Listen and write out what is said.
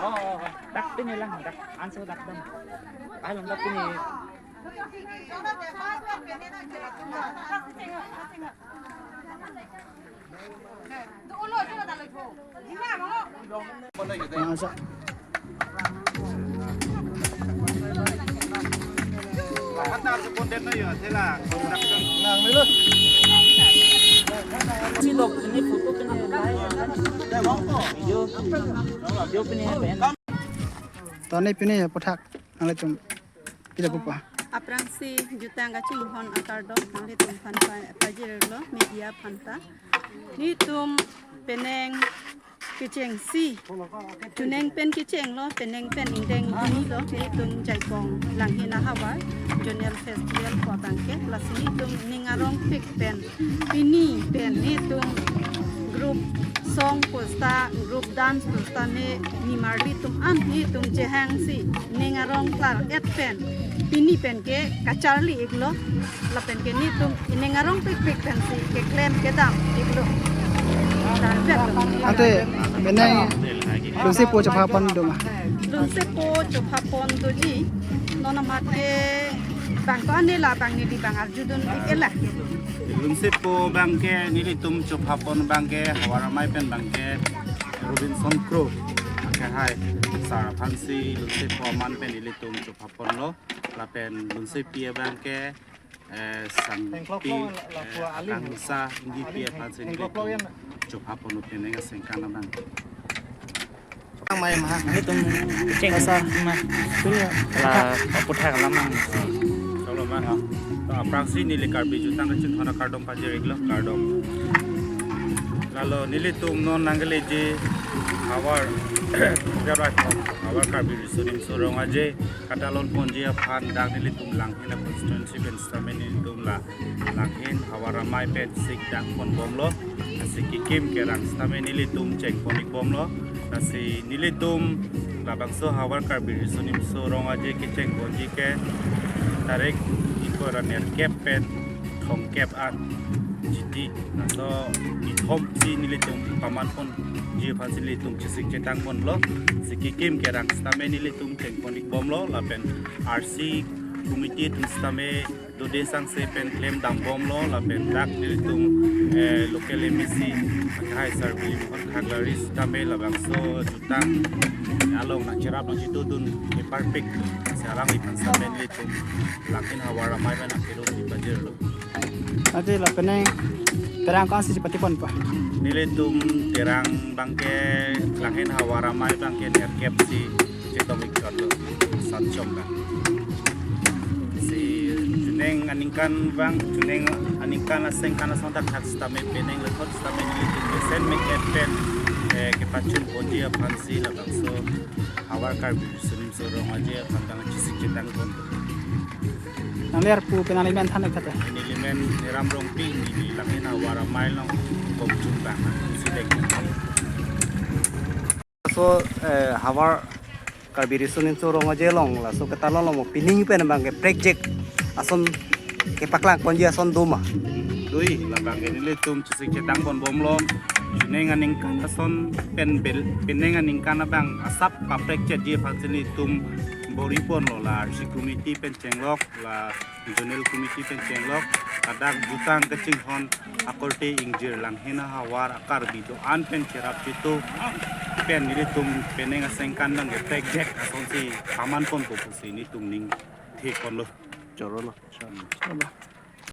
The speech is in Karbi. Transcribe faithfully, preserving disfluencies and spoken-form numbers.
Oh, oh, oh. Dak pini lang, dak anso dak dam. Along dak pini. Masa. Nang dulu. Ini lok, ini foto pini, video, video pini, pen. Tani pini aputhak nanglitum pila pupa. Aphrangsi jutang kachinghon akardom nanglitum aphan pa-, pajirlo media aphanta. Nelitum penang kechengsi, chunang pen kechenglo, penang pen ingdeng hini lo, nelitum Jaikong Langhin ahavar, Zonal Festival pu abangke, lasi nelitum ning arongpik pen, pini pen nelitum group song pusita, group dance pusita ne nimarlitum an nelitum chehangsi, ning arong klar-et pen, pini pen ke kacharli iklo, lapen ke nelitum ining arongpikpik pensi keklem kedam iklo. Ante, penang lunsepo chopha pon doma. Lunsepo chopha pon doji, non amat ke bang ko ane la bang neli bang arjudun ik-e la. Lunsepo abangke nelitum chopha pon abangke Havar Amei pen abangke Robinson Kro. Ke hai sar aphansi lunsepo aman pen nelitum chopha ponlo. Lapen lunsepi abangke, eh, Sangpi, eh, Akangsa Inggipi aphansi nelitum chopha ponlo penang asengkan abang. Ang mai ma, nelitum kecheng pasar ma. La aputhak lamang. Solo ma. To aphrangsi neli Karbi jutang kachinghon akardom pajir iklo, kardom. Lalo nelitum non nangkeleji havar, havar Karbi Riso Nimso Rong Aje katalon ponji aphan dak nelitum Langhin a constituency pen sitame nelitum la Langhin Havar Amei pen chesik dang pon bomlo. Lasi kekim kerang sitame nelitum cheng pon ik bomlo. Lasi nelitum labangso Havar Karbi Riso Nimso Rong Aje kecheng ponji ke tarik ingkoi ra nerkep pen thomkep an G T. Laso ithom si nelitum paman ponji aphansi nelitum chesik chetang ponlo. Lasi kekim kerang sitame nelitum cheng pon ik bomlo lapen R C committee atum sitame dode sangse pen klem dam bomlo lapen dak nelitum, eh, local M A C akhai Sarbili Mohan Khaklari sitame labangso jutang along nangcherap nangchitudun keparpik si alangliphan sitame nelitum Langhin Havar Amei pen akedun pajirlo. Ante la penang terang ko-ansi chepati ponpo? Nelitum terang abangke Langhin Havar Amei abangke nerkep si chetong ik chotlo, sat chom ka. Si chunang aningkan abang, chunang aningkan asengkan asonthak thak sitame penang lethot sitame nelitum mesen me-et pen, eh, kepachun ponji aphansi labangso Havar Karbi Riso Nimso Rong Aje aphan dang chesik chetang pon. Nangli arpu pen nangli men than ik tha te? Neli men Neram Rongpi, neli Langhin Havar Amei along komchun bang, si dek. So, eh, Havar Karbi Riso Nimso Rong Aje along, laso katalon along pining pen abangke project ason kepaklang ponji ason doma? Doi, labangke nelitum chesik chetang pon bomlo. Chunang aningkan ason pen bel, penang aningkan abang asap paprek chetji aphansi nelitum bor-i ponlo, la R C committee pen chenglok, la zonal committee pen chenglok, ladak jutang kachinghon akorte ingjir Langhin ahavar a-Karbi do-an pen cherap chitu pen nelitum penang asengkan abangke project asonsi paman ponpo pusi nelitum ning thek ponlo. Chorolo. Chorolo.